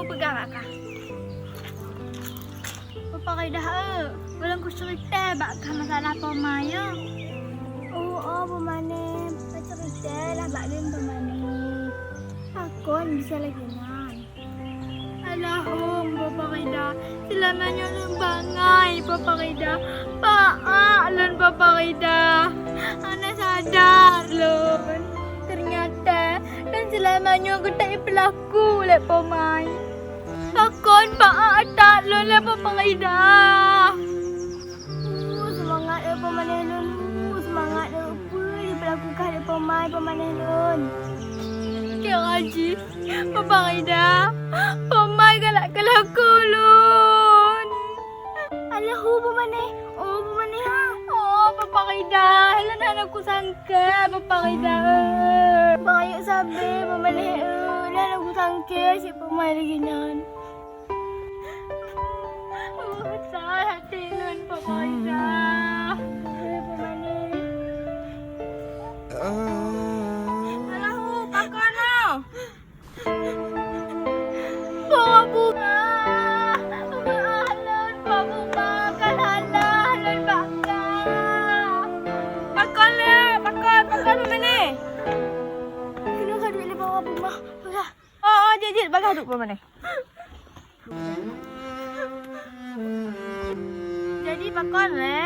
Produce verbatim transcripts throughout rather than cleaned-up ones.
Peugah bak kah. Bapa Ridah, eh, ulôn kuceurita bak kah masalah Poma nyoe. Oh, oh, Poma Neh, baceurita lah bak lôn, Poma Neh. Pakon bisa lagèe nyan? Alahom, Bapa Ridah, seulama nyoe lôn bangai, Bapa Ridah. Paak lôn, Bapa Ridah. Hana sadar lôn. Teunyata lôn seulama nyoe geutanyoe peulaku lé Poma. Pakon paak that lôn lé Bapa Ridah? Uh, seumangat lé Poma Neh lôn. Uh, seumangat lé peue jipeulaku kah lé Poma, Poma Neh lôn. Kira jih, Bapa Ridah, Poma galak keu lakoe lôn. Alah hu, Poma Neh. Oh, Poma Neh, ha? Oh, Bapa Ridah, lôn hana kusangka, Bapa Ridah. Bayeuk sabe, Poma Neh, eh, lôn hana kusangka si Poma lagèe nyan. Oh, peucah até lôn, Bapa Ridah. Eh, Poma Neh. Alah hu, pakon nyoe? Poma! Poma lôn, Poma! Ka salah lôn bak kah. Pakon lé, pakon, pakon Poma Neh? Keuneuk ka duek lé Poma. Oh, oh, jeuet, jeuet, bagaih duek Poma Neh. Jadi pakon lé?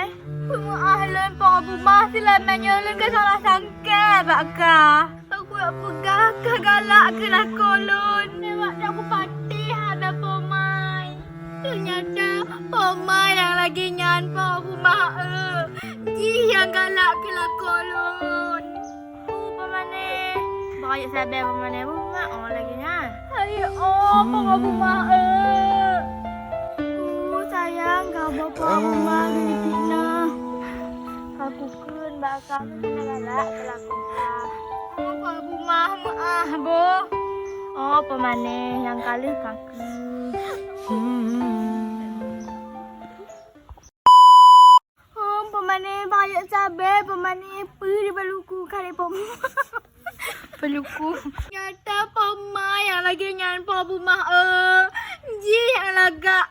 Peumeu'ah lôn, Poma, seulama nyoe lôn ka salah sangka bak kah. Aku jak peugah kah galak keu lakoe lôn. Lewat dak kupatéh hana Poma. Teunyata Poma nyang lagèe nyan, Poma, eh, jih nyang galak keu lakoe lôn. Uh, Poma Neh. Bayeuk sabe, Poma Neh. Uh, mak, oh, lagèe nyan. Hai, oh, Poma, eh. Uh, sayang, ka Poma geujadi fitnah. Ka kukheun bak kah hana galak keu lakoe kah. Oh, Poma, meu'ah boh. Oh, Poma Neh, nyang ka lheueh ka kheun. Oh, Poma Neh, bayeuk sabe, Poma Neh, peue di baluku kali Poma. Baluku. Nyata Poma nyang lagèe nyan, Poma, eh. Jih nyang lagak.